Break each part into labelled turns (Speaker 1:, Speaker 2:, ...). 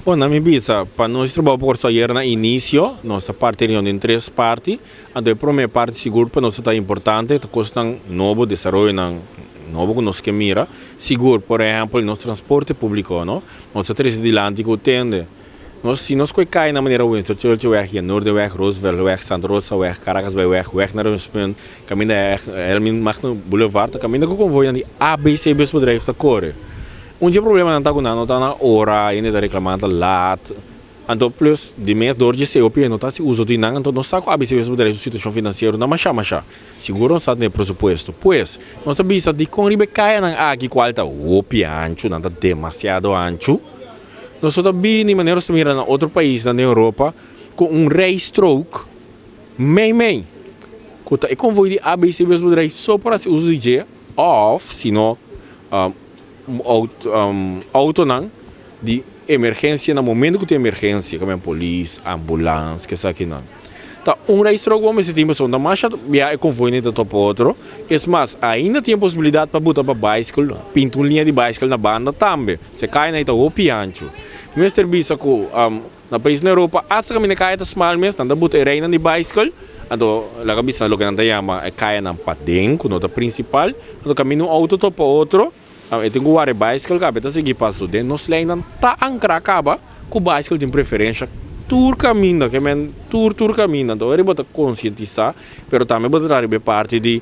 Speaker 1: Bon, na mi bisa, pa nos trabou pa Kòrsou ayera na inisio, nos ta parti reunion den tres parti. Anto e promé parti sigur pa nos ta importante, ta kosnan nobo, desaroyonan nobo ku nos ke mira. Sigur, por ehèmpel, nos transporte públiko, no? Nos ta trese dilanti ku tende. Nos, si nos koe kai na manera Winston Churchillweg, Janoordeweg, Rooseveltweg, Santa Rosaweg, Caracasbaaiweg, Weg naar Rustpunt, kaminda Helmin Magno Boulevard, ta kaminda ku konvoinan di ABC Busbedrijf ta kore. Un dje problemanan ta ku nan no ta na ora, hende ta reklamá ta lat. Anto plus di mes dor dje COP no ta hasi uso di nan, anto nos sa ku ABC Busbedrijf su situashon finansiero no mashá mashá. Sigur nos ta tene presupuesto. Pues, nos ta bisa dikon riba e kayanan aki kual ta hopi anchu, nan ta demasiado anchu, nos no ta bini manera nos ta mira na otro paisnan den Europa ku un rijstrook mei mei ku ta e konvoi di ABC Busbedrijf so por hasi uso di dje òf si no Autonan di emergencia na momento cu tin emergencia, como polis, ambulans, kesakinan. Ta un rijstrook bo mester tin pasobra masha bia e convoy ta topa otro. Es mas, ainda tin e posibilidad pa buta pa bicycle, pinta un liña di bicycle na banda tambe. Si e cayanan ta hopi ancho. Mi mester bisa cu na pais na Europa hasta caminda e caya ta smal mes, nan ta buta e rijnan di bicycle, anto laga bisa loke nan ta yama e cayanan paden cu no ta principal, anto caminda un auto topa otro. E tin ku wara e baiskel kaba e ta sigui paso den nos leinan ta ankrá kaba ku baiskel tin preferensha tur kaminda ke men tur tur kaminda anto ora bo ta konsientisá pero tambe bo ta traha riba e parti di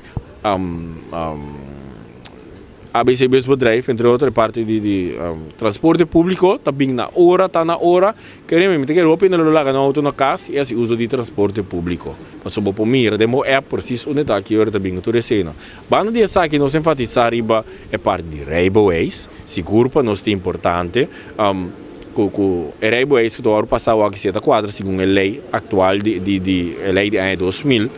Speaker 1: ABC busbedrijf entre otro e parti di transporte públiko ta bin na ora ta na ora. Kere mi ta kere hopi hende lo laga nan auto na kas i hasi uso di transporte públiko. Pasobra bo por mira den bo app presis unda ta ki ora ta bin ku tur esei-nan. Banda di esaki nos enfatisá riba e parti di rijbewijs. Sigur pa nos ta importante ku ku e rijbewijs ku ta wòrdu pasá awor aki si e ta kuadra segun e lei aktual di di di e lei di aña 2000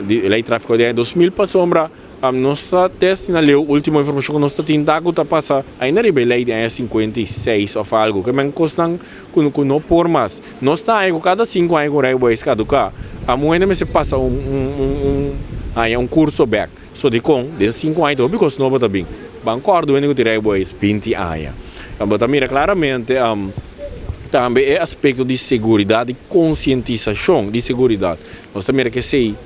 Speaker 1: di e lei tráfiko di aña 2000 pasobra Nos ta test na leu ultimo informacion cu nos ta tin ta cu ta pasa ainda riba e ley di aña 56 of algo. Ke men cosnan cu cu no por mas. Nos ta haña cu cada 5 aña cu rijbewijs caduca, a muhende mester pasa un un un un haña un curso bek. So dicon den 5 aña ta hopi cos nobo ta bin. Ban corda hende cu tin rijbewijs 20 aña. Bo ta mira claramente tambe e aspecto di seguridad, di concientisacion di seguridad. Nos ta mira cu esey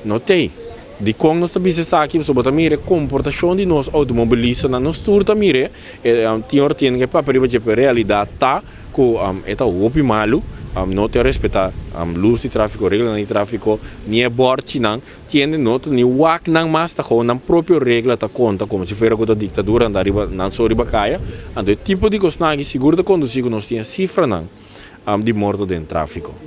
Speaker 1: No t'ei. Dikon nos ta bisa esaki? Pasobra bo ta mira e komportashon di nos outomobilistanan. Nos tur ta mir'é. E tin ora tiene ke papia riba dje, pero e realidat ta ku e ta hopi malu. No ta respetá lus di tráfiko, reglanan di tráfiko, ni e bòrchinan. Tiende no ta ni wak nan mas, ta gewoon nan propio regla ta konta komo si fuera ku ta diktadura nan ta riba nan so riba kaya. Anto e tipo di kosnan aki sigur ta kondusí ku nos tin e sifranan di morto den tráfiko.